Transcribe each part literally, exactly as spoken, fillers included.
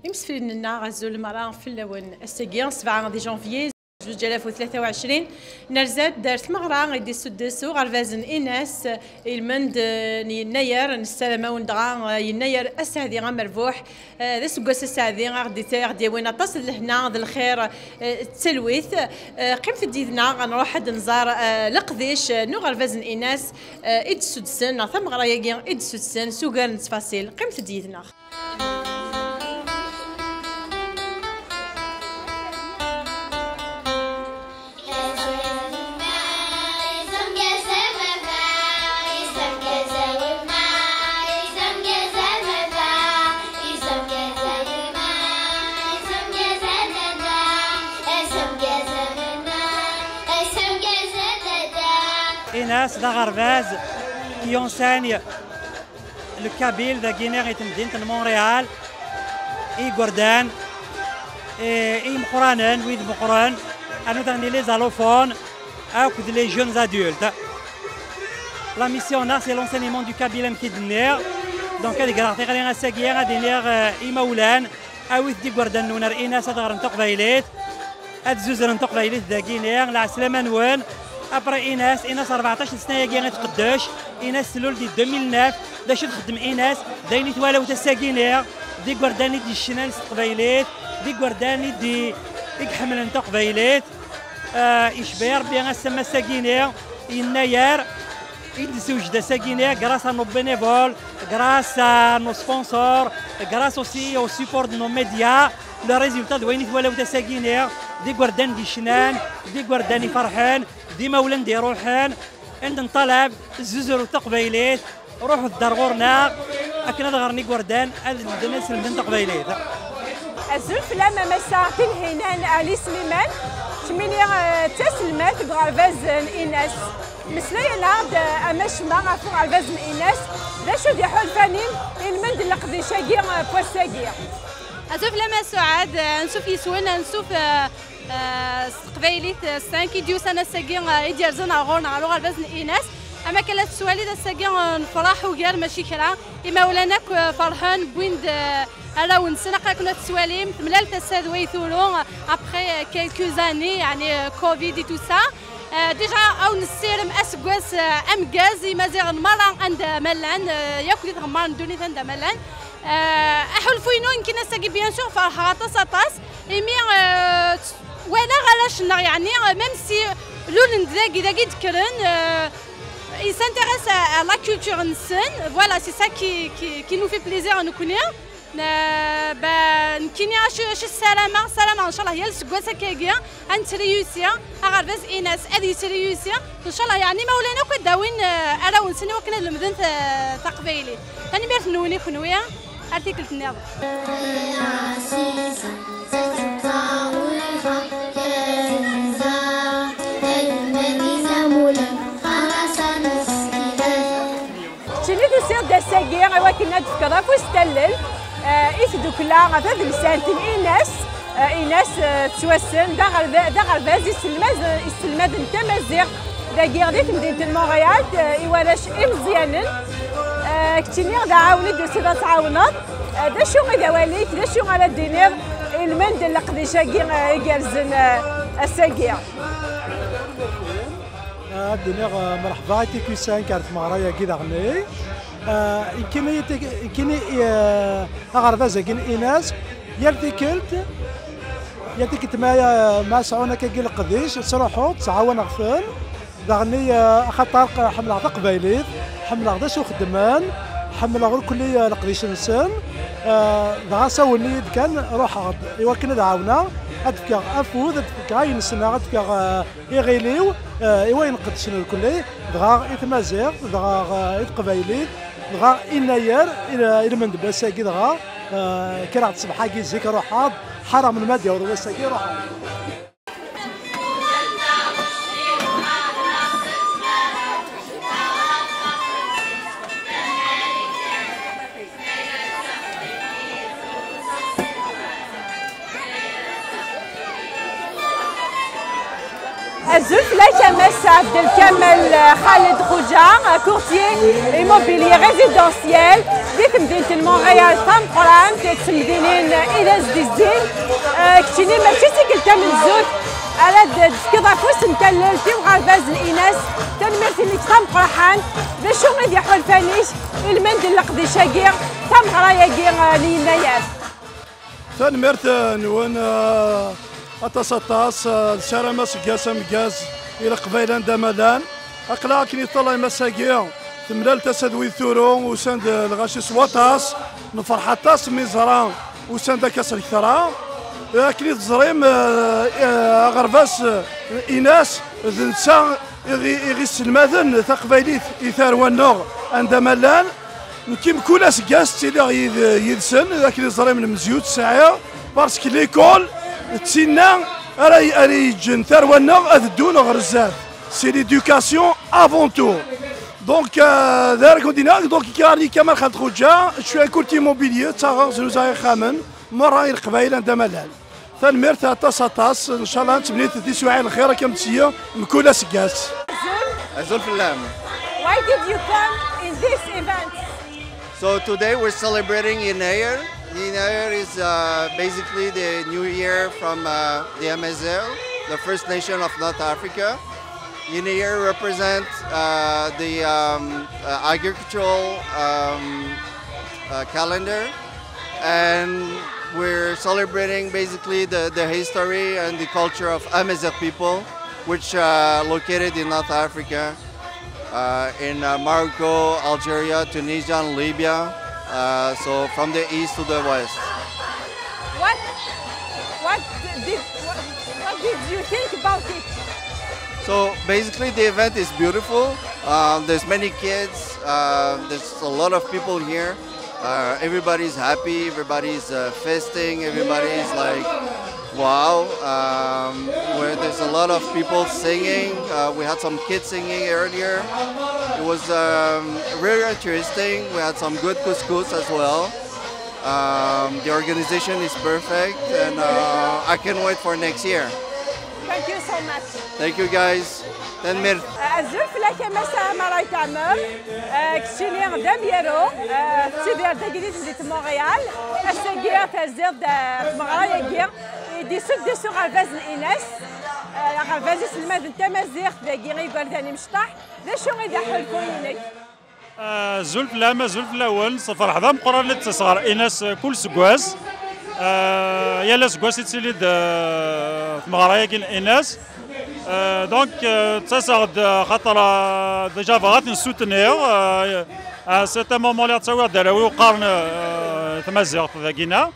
Imsefliden-nneɣ, azul meṛṛa fell-awen. Ass-agi, sebɛa di janvier, zuǧ alaf u tlata u ɛecrin, nerza-d ar tmeɣra i d-isuddes uɣerbaz n Inas, ilmend, eh, n Yennayer. Nessaram-awen dɣa, eh, Yennayer aseɛdi amerbuḥ, eh, d aseggas aseɛdi, a ɣ-d-, a ɣ-d-yawin aṭas n lehna d lxir, eh, d talwit. Eh, qqimet-d yid-neɣ, ad nruḥ ad nẓer, eh, leqdic, eh, n uɣerbaz n Inas, eh, i d-sudsen, neɣ tameɣra-agi i d-sudsen s ugar n ttfaṣil. Qqimet-d yid-neɣ. Inas d aɣerbaz qui enseigne le kabyle dagini i temdint n Montréal, i igerdan, i, i imeqqranen, wid meqqren, a nutni les allophones, akked les jeunes adultes. La mission-nneɣ, c'est l'enseignement du kabyle, amek i d-nniɣ. Donc, ad greɣ tiɣri ass-agi, ad iniɣ, eh, imawlan, awit-d igerdan-nwen ar Inas ad ɣren taqbaylit, ad zuzren taqbaylit dagini, lɛeslama-nwen. Après Inas, Inas rbeɛṭac n ssna-agi i tqeddec, Inas tlul di deux mille neuf, d acu txeddem Inas, d ayen i twalaw ass-agi-ni, d igerdan i d-yecnan s teqbaylit, d igerdan i d-, i iḥemmlen taqbaylit. Ah, icba-yi Rebbi ass-a, ass-agi-ni, Yennayer, i d-nessewjed ass-agi-ni, grâce à nos bénévoles, grâce à nos sponsors, grâce aussi au support de nos médias. Le résultat d wayen i twalaw ass-agi-ni, d igerdan d-yecnan, d igerdan iferḥen, d imawlan d-iruḥen, i d-nṭalab, zuzrut taqbaylit, ruḥet-d ar ɣur-neɣ, akken ad ɣren igerdan, ad lemden, ad slemden taqbaylit. Azul fell-am a Massa Tinhinan Ali Sliman, kemmini, eh, d taselmadt deg uɣerbaz n Inas. Meslay-aneɣ-d, eh, a Massa, ɣef uɣerbaz n Inas, d acu d-iḥulfan-im ilmend n leqdic-agi, eh, n wass-agi? Azul fell-am a Suɛad, eh, ansuf yes-wen, ansuf, eh, eh, s teqbaylit, eh, s cinq i d-yusan ass-agi, eh, i d-yerzan ɣer ɣur-neɣ, ɣer uɣerbaz n Inas. Am akken la tettwaliḍ ass-agi, eh, nefṛeḥ ugar mačči kra. Imawlan akk, eh, ferḥen, wwin-d, eh, arraw-nsen, akken ad tettwalim, temlal tasa d way turu, eh, après, eh, quelques années, yeɛni, eh, covid et tout ça. Eh, déjà, ad wen-nessirem aseggas, eh, ameggaz i Imaziɣen merra anda ma llan, eh, yakk di tɣemmar n ddunit anda ma llan. Eh, aḥulfu-inu nekkini ass-agi, bien sûr, ferḥeɣ aṭas, aṭas. Imi, euh, walaɣ arrac-nneɣ, yeɛni, euh, même si lulen-d dagi, dagi d-kkren, euh, ils s'intéressent à, à la culture-nsen. Voilà, c'est ça qui, qui, qui nous fait plaisir à nekkni. Euh, ben, nekkini acu, acu ssarameɣ, ssarameɣ, ncallah, yal aseggas akkagi, ad nettriyusi, aɣerbaz Inas ad yettriyusi. Ncallah, yeɛni, imawlan akk ad d-awin, euh, arraw-nsen i wakken ad lemden ta-, taqbaylit. Tanemmirt-nwen i kenwi. Ar tikkelt nniḍen. Keččini tusiḍ-d ass-agi i wakken ad d-tefkeḍ afus n tallelt, eh, i tdukla tadelsant n Inas. Eh, Inas, eh, tettwassen d aɣerba-, d aɣerbaz iselmad-, iselmaden tamaziɣt dagi di temdint n Montréal, eh, i warrac imeẓyanen. Eh, keččini d aɛawen i d-tusiḍ ad tɛawneḍ. Eh, d acu i d awal-ik, d acu ara d-tiniḍ i lmend n leqdic-agi, eh, igerrzen, eh, ass-agi? Ad d-iniɣ, eh, mreḥba i T Q cinq ar tmeɣra-agi daɣen. Eh, nekkini, nekkini, eh, aɣerbaz-agi n Inas, yal tikkelt, yal tikkelt ma, ma sɛun akkagi leqdic, ttruḥuɣ, ttɛawaneɣ-ten. Daɣen, eh, axaṭer ḥemmleɣ taqbaylit, ḥemmleɣ d acu xeddmen, ḥemmleɣ irkelli, eh, leqdic-nsen. Eh, dɣa sawlen-iyi-d kan, ruḥeɣ-d i wakken ad ɛawneɣ, ad d-fkeɣ afud, ad d-fkeɣ ayen ssneɣ, ad d-fkeɣ, eh, iɣil-iw, eh, i wayen qedcen irkelli, dɣa i tmaziɣt, dɣa, eh, i teqbaylit, dɣa i yennayer, i, i lmend n wass-agi, dɣa, eh, kkreɣ-d ṣṣbeḥ-agi zik, ruḥeɣ-d, ḥareɣ melmi ad d-yaweḍ wass-agi, ruḥeɣ. Azul fell-ak a Mass Abdelkamal Khaled Khouja, courtier immobilier résidentiel. Di temdint n Montréal tameqqrant, d temdinin i d as-d-izzin, eh, keččini mačči d tikkelt tamenzut ara d-tefkiḍ afus n tallelt i uɣerbaz n Inas. Tanemmirt-inek tameqqrant. D acu i d iḥulfan-ik ilmend n leqdic-agi, tameɣra-agi, eh, n Yennayer? Tanemmirt-nwen, eh, aṭas, aṭas, eh, nessaram aseggas ameggaz i Leqbayel anda ma llan. Aql-aɣ akken i teṭṭalayem ass-agi, temlal tasa d wid turu, usan-d, eh, lɣaci s waṭas, nefreḥ aṭas mi ẓra usan-d akka s lektra. Eh, akken i teẓrim, eh, eh, aɣerbaz, eh, Inas, d netta i ɣ-, i ɣ-isselmaden taqbaylit i tarwa-nneɣ anda ma llan. Nekki mkul aseggas ttiliɣ yid-, yid-sen, akken i teẓrim lemziyya ur tt-sɛiɣ, parce que l'école d tinna ara, ara yeǧǧen tarwa-nneɣ ad ddun ɣer zdat. C'est l'éducation avant tout. Donc, euh, d acu ara ken-d-iniɣ, donc, ikarni Kamal Xaled Xuǧa, je suis un courtier immobilier, ttaɣeɣ, znuzayeɣ ixxamen, merra i Leqbayel anda ma llan. Tanemmirt aṭas, aṭas, ncallah nettemnit tiswiɛin lxir akka am tiyya mkul aseggas. Azul fell-am. Why did you come in this event? So today we're celebrating Yennayer. Yennayer is, uh, basically the new year from, uh, the Amazigh, the First Nation of North Africa. Yennayer represents, uh, the, um, uh, agricultural, um, uh, calendar, and we're celebrating basically the, the history and the culture of Amazigh people, which are located in North Africa, uh, in, uh, Morocco, Algeria, Tunisia, and Libya. Uh, so from the east to the west. What, what did, what, what did you think about it? So basically, the event is beautiful. Um, there's many kids. Uh, there's a lot of people here. Uh, everybody's happy. Everybody's, uh, feasting. Everybody's like, wow. Um, where there's a lot of people singing. Uh, we had some kids singing earlier. It was, um, very interesting. We had some good couscous as well. Um, the organization is perfect, and, uh, I can't wait for next year. Thank you so much. Thank you, guys. Tanemmirt. Azul fell-ak a Mass Amaray Tamer. Eh, keččini d amyaru, eh, tettidireḍ dagi di temdint n Montréal. Ass-agi terziḍ-d, eh, tmeɣra-agi i d-isuddus uɣerbaz n Inas. Eh, aɣerbaz iselmaden tamaziɣt dagi i yigerdan imecṭaḥ. D acu i d aḥulfu-inek? Azul fell-am, azul fell-awen. S lferḥ d ameqqran i d-ttaseɣ ɣer Inas, eh, kul seggas. Eh, yal aseggas i ttili-d, eh, tmeɣra-agi n Inas. Eh, donc, eh, ttaseɣ-d, eh, xaṭer, eh, déjà bɣiɣ ad ten-soutenir. Eh, eh, c'est un moment lliɣ ttawiɣ-d arraw-iw qqaren, eh, tamaziɣt dagina.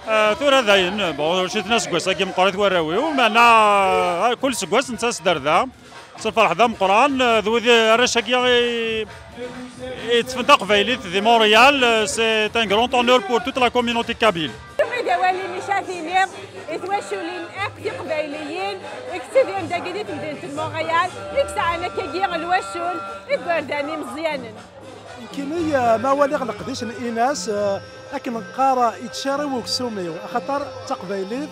Eh, tura dayen, bon, ur citen aseggas-agi meqqrit warraw-iw, meɛna, eh, kul seggas nettas-d ar da. S lferḥ d ameqqran, eh, d wid arrac-agi i, i yeṭṭfen taqbaylit di Montréal, eh, c'est un grand honneur pour toute la communauté kabyle. Acu i d awal-inek ad tiniḍ i twaculin akk tiqbayliyin i yettidiren dagi di temdint n Montréal, i yesɛan akkagi lwacul, igerdan imeẓyanen? Nekkini, eh, ma waliɣ leqdic n Inas, eh, akken neqqar, yettciriw uksum-iw, axaṭer d taqbaylit,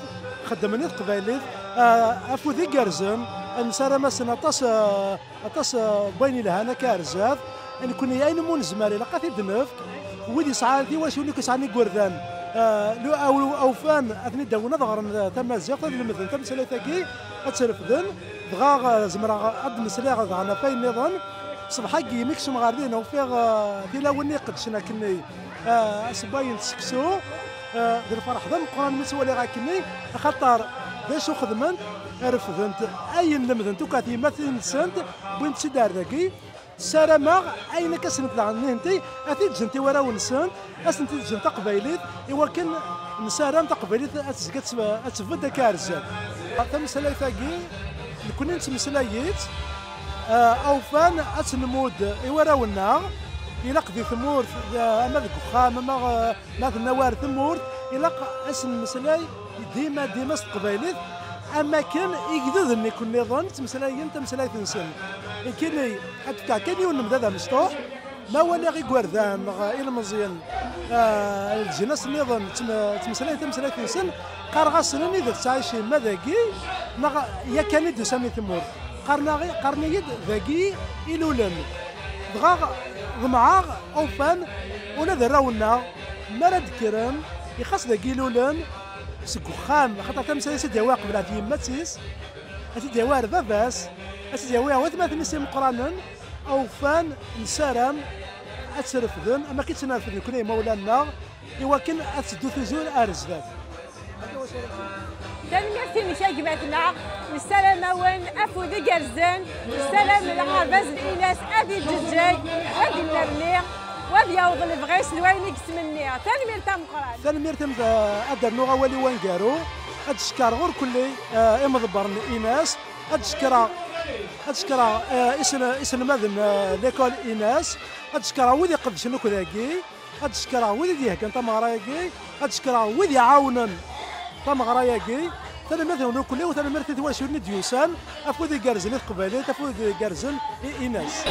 xeddmen i teqbaylit, eh, afud igerrzen, nessaram-asen aṭas, eh, aṭas, eh, n wayen yelhan akka ar zdat. Nekkni ayen umi nezmer ilaq ad t-id-nefk. Wid yesɛan tiwaculin akk yesɛan igerdan, eh, lu-, aw-, awfan ad ten-id-awin ad ɣren, eh, tamaziɣt, ad lemden tameslayt-agi, ad tt-refden. Dɣa, eh, zemreɣ ad d-meslayeɣ daɣen ɣef wayen nniḍen. Ṣṣbeḥ-agi imi kecmeɣ ɣer din, ufiɣ, eh, tilawin iqeddcen akkenni, eh, asewway n seksu, eh, d lferḥ d ameqqran mi ttwaliɣ akkenni, axaṭer d acu xedment, refdent ayen lemdent akk at yemma-tsent, wwint-tt-id ar dagi. Ssarameɣ ayen akka sent daɣen nihenti, ad t-id-ǧǧent i warraw-nsent, ad sent-id-ǧǧent taqbaylit, i wakken nessaram taqbaylit ad tezga ad tb-, ad tbedd akka ar zdat. Tameslayt-agi, nekkni nettmeslay-itt, eh, awfan ad tt-nmudd i warraw-nneɣ, ilaq di tmurt, eh, ama deg uxxam, ama, eh, ma tenna war tmurt, ilaq ad s-nmeslay dima, dima s teqbaylit, am akken igduden-nni akk nniḍen ttmeslayen tameslayt-nsen. Nekkini, ad d-fkeɣ kan yiwen n lemdad amecṭuḥ, ma waliɣ igerdan neɣ ilmeẓyen, eh, leǧnas nniḍen ttm-, ttmeslayen tameslayt-nsen, qqareɣ-asen: "Anida tettɛicim, ma dagi, neɣ yakan i d-tusam i tmurt?" Qqaren-aɣ-, qqaren-iyi-d: "Dagi i lulen." Dɣa, Ḍemɛeɣ, awfan, ula d arraw-nneɣ, mi ara d-kkren, ixas dagi ilulen seg uxxam, axaṭer tamsalt ad tt-id-yawi qbel ɛad yemma-tt-is, ad tt-id-yawi ar baba-s, ad tt-id-yawi ar watmaten-is imeqqranen, awfan, nessaram ad tt-refden, am akken i tt-nerfed nekkni imawlan-nneɣ, i wakken ad teddu tizul ar zdat. Tanemmirt-inek a gma-tneɣ, nessaram-awen afud igerrzen, nessaram aɣerbaz n Inas ad iǧeǧǧeg, ad innerni, u ad yaweḍ lebɣi-s d wayen i yettmenni. Tanemmirt tameqqrant. Tanemmirt-im. Ad d-rnuɣ awal i waneggaru, ad d-cekkreɣ urkelli imḍebbren n Inas, ad d-cekkreɣ ad d-cekkreɣ iselmaden n l'école Inas, ad d-cekkreɣ wid iqeddcen akk dagi, ad d-cekkreɣ wid i d-iheggan tameɣra-agi, ad d-cekkreɣ wid iɛawnen tameɣra-agi. Tanemmirt-nwen ukkelli u tanemmirt i twaculin i d-yusan, afud igerrzen i teqbaylit, afud igerrzen i Inas.